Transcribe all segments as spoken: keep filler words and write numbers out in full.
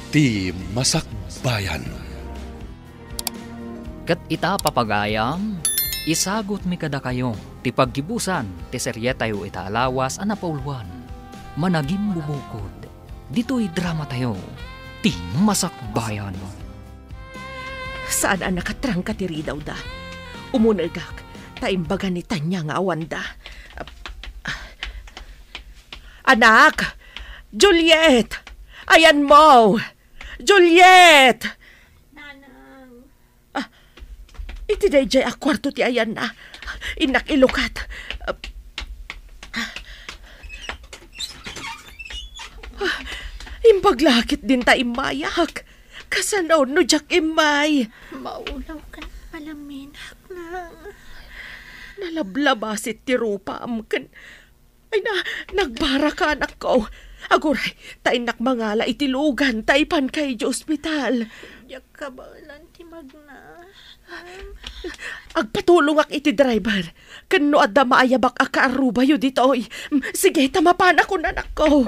Ti Masakbayan. Ket ita, papagayam, isagutmi kadakayo ti paggibusan ti serietayo ita a lawas a napauluan, Managimbubukud, ditoy dramatayo, Ti Masakbayan. Saan a nakatrangka ti ridawda. Umunegak, ta imbaga ni Tanya nga awanda. Anak! Juliet! Ayanmo! Juliet! Nanang. Ah, iti daydiay a kuarto ti ayanna. Innak ilukat. Ah, imbag la ket dinta immayak. Kasano no diak immay? Maulaw ken malaminak, Nang. Nalablabasit ti rupam ken Ay na, nagbaraka, anakko. Aguray, ta innak mangala iti lugan, ta ipanka idiay ospital. Diak kabaelan ti magna. Agpatulongak iti driver. Ken no adda maayabak a kaarrubayo ditoy. Sige, ta mapanakon, anakko.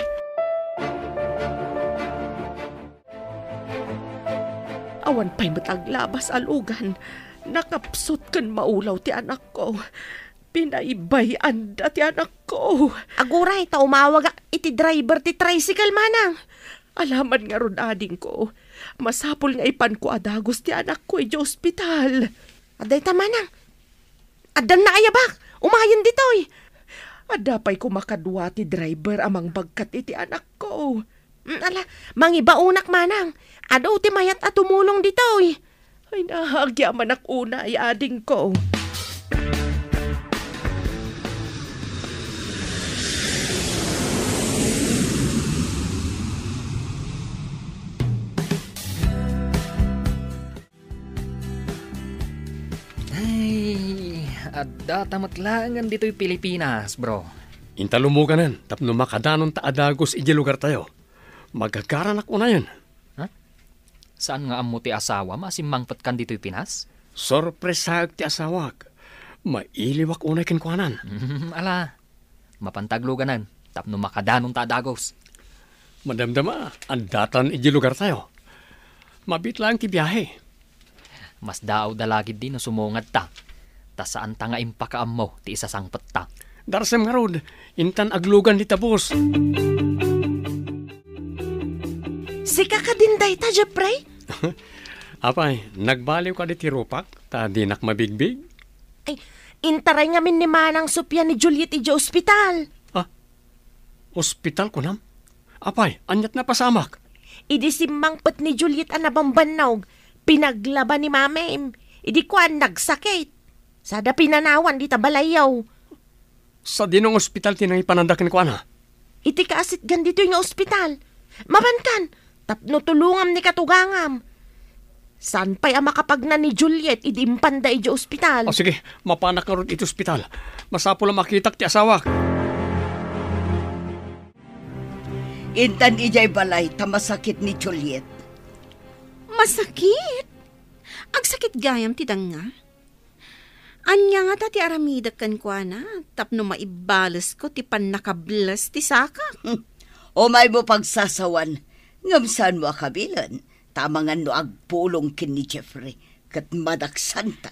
Awan pay met aglabas a lugan. Nakapsut ken maulaw ti anakko. Pinaybay-anda ti anakko. Aguray, ta umawagak iti driver ti tricycle, manang. Alaman ngarud, adingko. Masapul nga ipanko a dagus ti anakko idiay ospital. Adda ita, manang. Addan naayabak. Umayen ditoy. Adda pay koma kadua ti driver a mangbagkat iti anakko. Mm, ala, mangibaonak, manang. Adu ti mayat a tumulong ditoy. Ay, naagyamanak unay, adingko. Ay, adda ta met laengen ditoy Pilipinas, bro. Inta lumuganen tapno makadanonta a dagus idiay lugartayo. Magagaranak unayen. Ha? Saan nga ammo ti asawam a simmangpetkan ditoy Pinas? Sorpresaek ti asawak. Mailiwak unay kenkuanan. Ala, mapanta agluganan tapno makadanonta a dagus. Madamdama, addatan idiay lugartayo. Mabiit laeng ti biahe. Masdaawda la ketdi no sumungadta, ta saanta nga impakaammo ti isasangpetta. Darsem ngarud, intan aglugan dita bus. Sika kadin dayta, Jeffrey? Apay, nagbaliw kadi ti rupak, ta dinak mabigbig? Ay, intaray ngamin ni Manang Sofia ni Juliet idiay ospital. Ah, ospital, kunam? Apay, aniat napasamak? Idi simmangpet ni Juliet a nabambannog, pinaglaba ni Mamim. Idi kuan, nagsakit. Sada pinanawan dita balayyo. Sadino nga ospital ti nangipananda kenkuana? Iti kaasitgan ditoy nga ospital. Mapankan, tapno tulongam ni katugangam. Saan pay a makapagna ni Juliet idi impanda idiay ospital? O sige, mapanak ngarud iti ospital. Masapul a makitak ti asawak. Intan idiay balay ta masakit ni Juliet. Masakit? Agsakit gayam ti danga? Ania ngata ti aramidek kenkuana tapno maibalesko ti pannakables ti sakak? Umaymo pagsasawan, ngem saanmo a kabilen, ta amangan no agpulong ken ni Jeffrey ket madaksanta.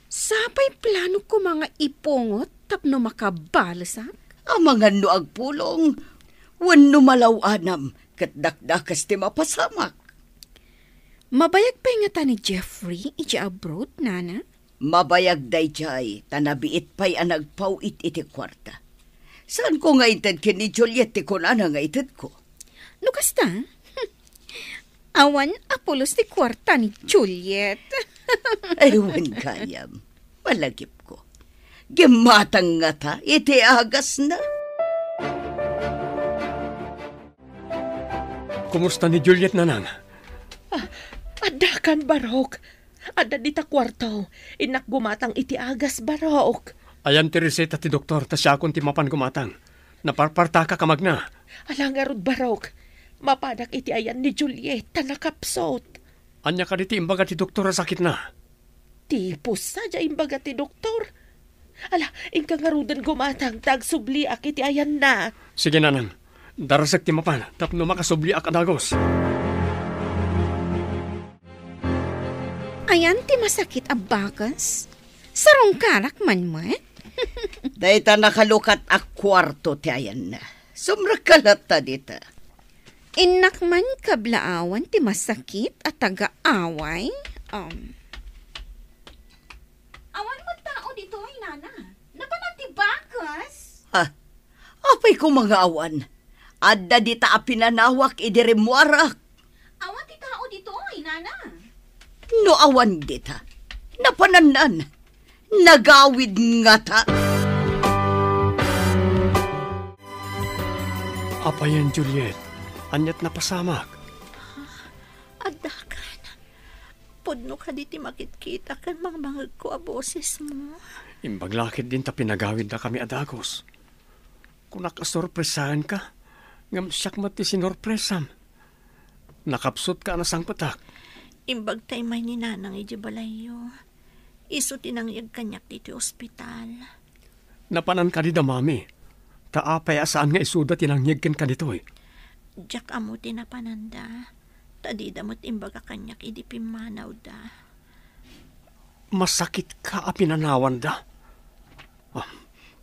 Sapay planok koma nga ipungot tapno makabalesak? Amangan no agpulong, wenno malaw-anam ket dakdakes ti mapasamak. Mabayag pay ngata ni Jeffrey idiay abroad, Nana? Mabayag daydiay ta nabiit pay a nagpaw-it iti kuarta. Saanko nga inted ken ni Juliet ti kunana nga itedko. No kasta, awan a pulos ti kuarta ni Juliet. Ay, wen gayam, malagipko. Gimmatang ngata iti agasna. Kumusta ni Juliet, Nanang? Ah, addakan, Barok. Adda dita kuarto. Innak gumatang iti agas, Barok. Ayan ti reseta ti doktor, ta siakon ti mapan gumatang. Naparpartaka ka magna. Ala ngarud, Barok. Mapanak iti ayan ni Juliet, ta nakapsut. Ania kadi ti imbaga ti doktor a sakitna? Tipus sadiay imbaga ti doktor. Ala, inka ngaruden gumatang ta agsubliak iti ayanna. Sige, Nanang. Darasek ti mapan tapno makasubliak a dagus. Ayan ti masakit a bakes? Sarungkarak man met? Dayta nakalukat a kuarto ti ayanna. Sumrekka latta dita. Innak man kablaawan ti masakit a taga-away. Um, awan met tao ditoy, nana. Napanan ti bakes? Ha? Apay koma nga awan? Adda dita a pinanawak idi rimmuarak. Awan ti tao ditoy, nana. No awan dita, napanannan. Nagawid ngata. Apayen, Juliet, aniat napasamak? Addakan. Pudno kadi ti makitkita ken mangmangegko a bosesmo. Imbag la ketdin ta pinagawiddakami a dagus. Kunak a sorpresaenka, ngem siak met ti sinorpresam. Nakapsutka a nasangpetak. Imbag ta immay ni Nanang idiay balayyo. Isu ti nangyeg kaniak ditoy ospital. Napanan kadi da Mami? Ta apay a saan nga isuda ti nangyeg kenka ditoy? Diak ammo ti napananda, ta dida met imbaga kaniak idi pimmanawda. Masakitka a pinanawanda? Ah,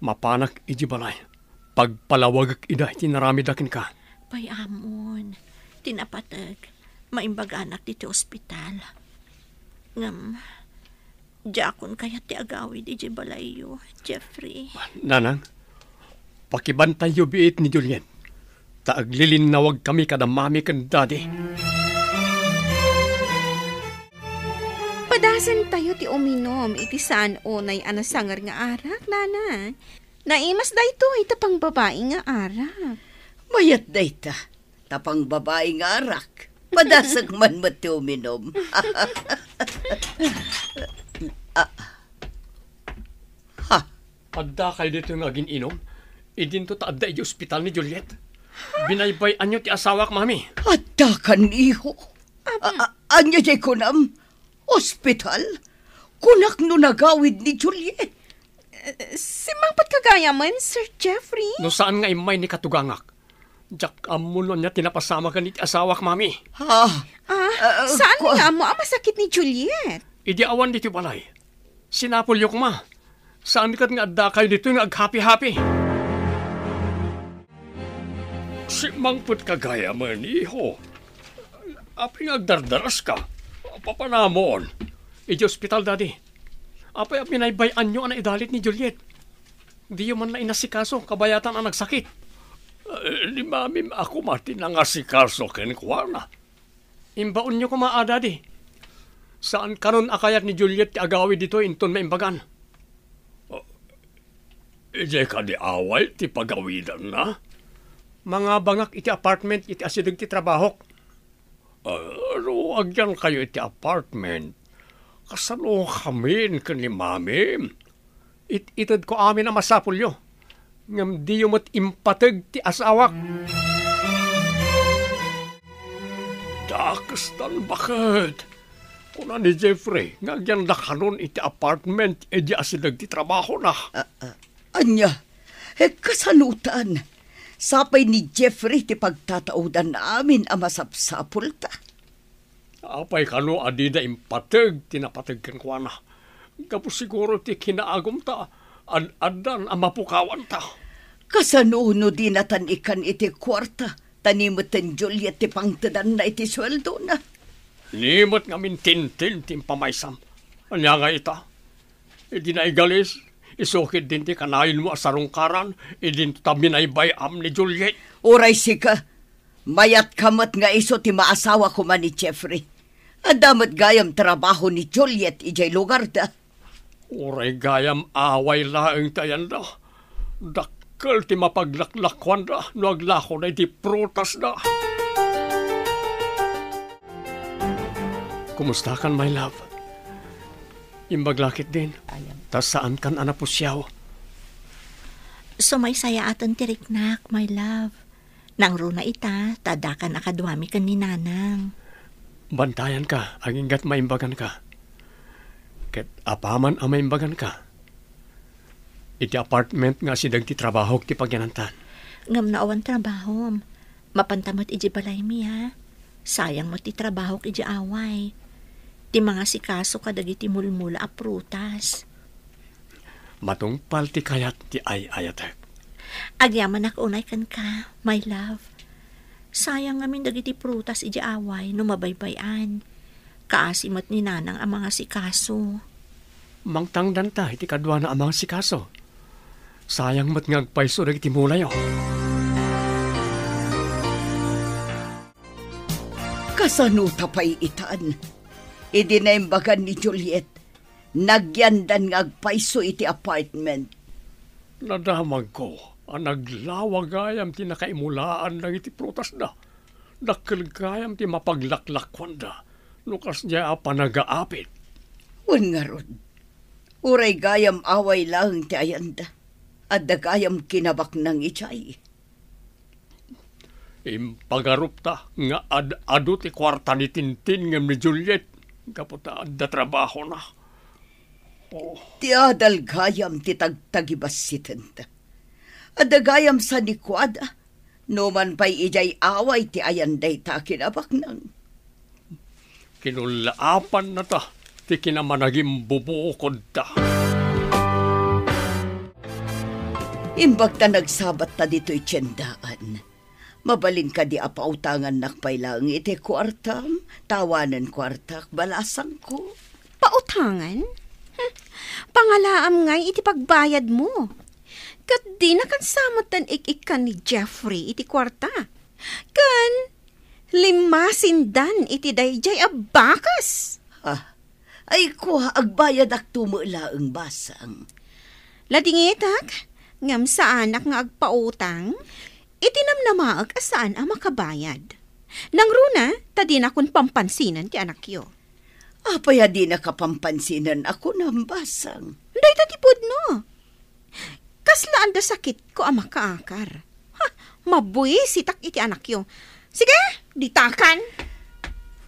mapanak idiay balay. Pagpalawagek ida iti inaramidda kenka. Pay ammon, ti napateg, maimbaganak ditoy ospital. Ngem, diakon kayat ti agawid idiay balayyo, Jeffrey. Nanang, pakibantayyo biit ni Juliet, ta aglilinnawagkami kada Mami ken Daddy. Padasentayo ti uminum iti saan unay a nasanger nga arak, Nanang. Naimas daytoy ta pangbabai nga arak. Mayat dayta, ta pangbabai nga arak. Padasek man met ti uminum. Ah. Ha? Addakayo ditoy nga agin-inum? Idinto ta adda idiay ospital ni Juliet. Binaybay-anyo ti asawak, Mami. Addakan, iho. A-, a-, ania diay kunam? Ospital? Kunak no nagawid ni Juliet. Eh, simmangpet ka gayamen, Sir Jeffrey? No saan nga immay ni katugangak, diak ammo no ania ti napasamagen iti asawak, Mami. Ah, ah, saan nga ammo a masakit ni Juliet? Idi awan ditoy balay, sinapulyo koma. Saan ket nga addakayo ditoy nga aghapi-hapi. Simmangpet ka gayamen, iho. Apay nga agdardaraska? Papanamon. Idiay ospital, Daddy. Apay a binaybay-anyo a naidalit ni Juliet? Diyo man la inasikaso, kabayatan a nagsakit. Eh, ni Mamim a koma ti nangasikaso kenkuana. Imbaonyo koma a, Daddy. Saan kanon a kayat ni Juliet ti agawid ditoy inton maimbagan? Ah, idiay kadi away ti pagawidanna? Mangabangak iti apartment iti asideg ti trabahok. Ah, no agyankayo iti apartment, kasano kamin ken ni Mami? It-itedko amin a masapulyo, ngem diyo met impateg ti asawak. Dakestan, baket. Kuna ni Jeffrey nga agyandakanon iti apartment idiay asideg ti trabahona. Ah, ah, ania? Eh, kasanotan? Sapay ni Jeffrey ti pagtataodan amin a masapsapulta. Apay kano a dida impateg ti napateg kenkuana? Gapu siguro ti kinaagumta, ad-addan a mapukawanta. Kasano no dinatan ikkan iti kuarta, ta ni metten Juliet ti pangtedanna iti sueldona? Ni met ngamin tintin ti impamaysam. Ania nga ita? Idi naigalis, isu ketdin ti kanayon mo a sarungkaran, idinto ta binaybay-am ni Juliet. Uray sika, mayatka met nga isu ti maasawa koma ni Jeffrey. Adda met gayam trabaho ni Juliet idiay lugarda. Uray gayam away laeng ti ayanda. Dakkel ti mapaglaklakuanda no aglakoda iti prutasda. Kumustakan, my love? Imbag la ketdin, ta saankan a napusiaw. Sumaysayaaten ti riknak, my love. Nangruna ita, ta addakan a kaduami ken ni Nanang. Bantayanka, aginggat maimbaganka. Ket apaman a maimbaganka, iti apartment nga asideg ti trabahok ti pagyanantan. Ngem no awan trabahom, mapanta met idiay balaymi, a? Sayang met ti trabahok idiay away. ti mangasikaso kadagiti mulmula a prutas. Matungpal ti kayat ti ay-ayatek. Agyamanak unay kenka, my love. Sayang ngamin dagiti prutas idiay away no mabaybay-an. Kaasi met ni Nanang a mangasikaso. Mangtangdanta iti kaduana a mangasikaso. Sayang met nga agpayso dagiti mulayo. Kasano ta pay itan? Idi naimbagan ni Juliet, nagyandan nga agpayso iti apartment. Nadamagko a naglawa gayam ti nakaimulaan dagiti prutasda. Dakkel gayam ti mapaglaklakuanda no kasdiay a panagaapit. Wen ngarud, uray gayam away laeng ti ayanda, adda gayam kinabaknang idiay. Impagarupta nga ad-adu ti kuarta ni Tintin ngem ni Juliet gapu ta adda trabahona. Oh. Ti adal gayam ti tagtagibassitenta. Adda gayam sanikuada, numan pay idiay away ti ayan dayta a kinabaknang. Kinullaapanna ta ti kinamanagimbubukodta. Imbag ta nagsabatta ditoy tiendaan, mabalin kadi a pautangannak pay laeng iti kuartam? Tawanen kuartak, balasangko. Pautangan? Hm, pangalaam ngay iti pagbayadmo. Ket dinakan sa metten ik-ikkan ni Jeffrey iti kuarta. Ken limmasindan iti daydiay a bakas. Ah, ay kua, agbayadakto met laeng, basang. Ladingitak, ngem saanak nga agpautang iti namnamaek a saan a makabayad. Nangruna, ta dinakon pampansinen ti anakyo. Apay a dinaka pampansinen a kunam, basang? Dayta ti pudno. Kasla adda sakitko a makaakar. Ha, mabuisitak iti anakyo. Sige, ditakan.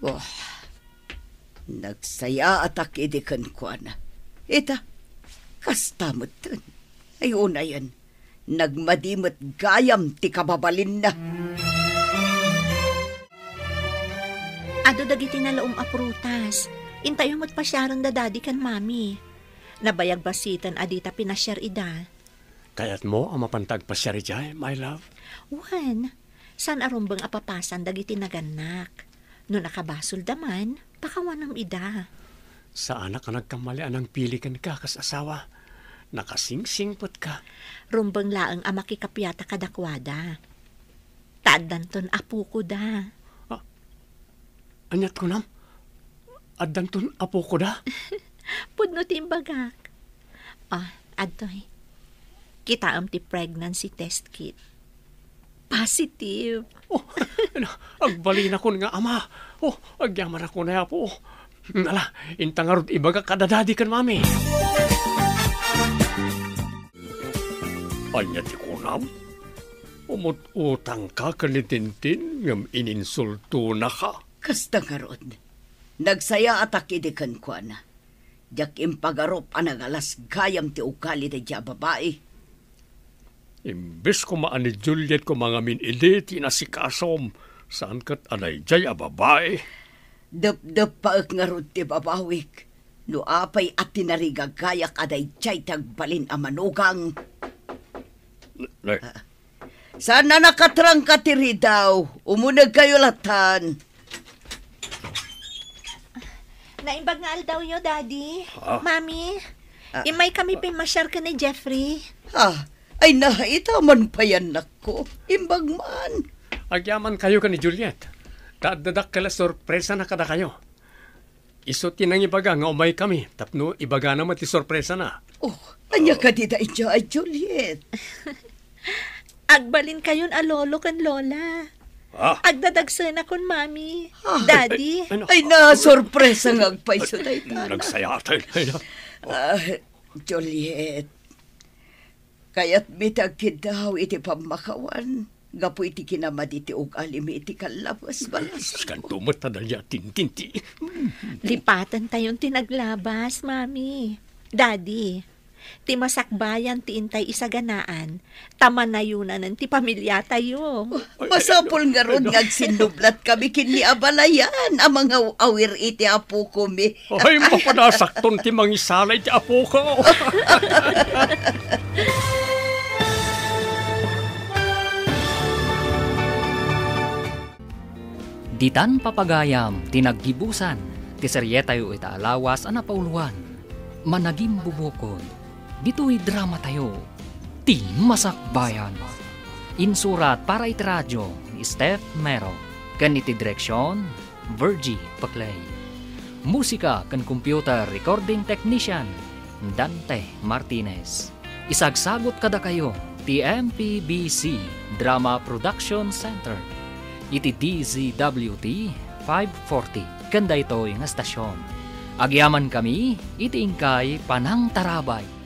Oh, nagsayaatak idi kenkuana. Ita, kasta metten. Ay, unayen, nagmadi met gayam ti kababalinna. Adu dagiti nalaom a prutas. Intayo met pasiaren da Daddy ken Mami. Nabayag bassiten a dita pinasiar ida. Kayatmo a mapanta agpasiar idiay, my love? Wen, saan a rumbeng a papasan dagiti nagannak. No nakabasolda man, pakawanem ida. Saanak a nagkamali a nangpili kenka kas asawa. Nakasingsingpetka. Rumbeng laeng a makikapiata kadakuada. Ta addanton apokoda. Ah, aniat kunam? Addanton apokoda? Pudno ti imbagak. Ah, adtoy. Kitaem ti pregnancy test kit. Positive. Oh, na, agbalinakon nga ama. Oh, agyamanakon a Apo. Ala, inta ngarud ibagak kada Daddy ken Mami. Ania ti kunam? Umut-utangka ken ni Tintin ngem ininsultonaka. Kasta ngarud, nagsayaatak idi kenkuana. Diak impagarup a nagalas gayam ti ugali daydiay a babai. Imbes koma a ni Juliet koma ngamin idi ti inasikasom, saan ket a daydiay a babai. Depdeppaek ngarud ti babawik. No apay a tinarigagayak a daydiay ti agbalin a manugang. Ne, ne. Ah, saan a nakatrangka ti ridaw. Umunegkayo latan. Naimbag nga aldawyo, Daddy. Ha? Mami, ah, immay kami pimmasiar ken ni Jeffrey. Ah, ay, naitaman pay annakko. Imbag man. Agyamankayo ken ni Juliet. Ta adda dakkel a sorpresana kadakayo. Isu ti nangibaga nga umaykami tapno ibagana met ti sorpresana. Oh, ania kadi daydiay, Juliet? Agbalinkayon a lolo ken lola. Ah. Agdadagsenakon, Mami. Ah. Daddy. Ay, ano? Ay, nasorpresa nga agpayso dayta. Nagsayaaten. Ay, na. Ah, Juliet, kayatmi ti agkiddaw iti pammakawan gapu iti kinamadi ti ugalimi iti kallabas, balasangko. Kaskanto met ta dayta tintinti. Lipatentayon ti naglabas, Mami. Daddy, Ti masakbayan ti intay isaganaan, ta manayunanen ti pamiliatayo. Masapul ngarud nga agsinnublat kami ken ni abalayan a mangaw-awir iti apokomi. Ay, mapanasakton ti mangisala iti apoko. Ditan papagayam ti naggibusan ti serietayo ita a lawas a napauloan, Managimbubukod. Ditoy dramatayo, Ti Masakbayan. Insurat para iti radio ni Steph Mero, ken iti direksion, Virgie Paclay. Musika ken computer recording technician, Dante Martinez. Isagsagut kadakayo ti M P B C Drama Production Center iti D Z W T five forty ken daytoy nga estasion. Agyamankami iti inkay panangtarabay.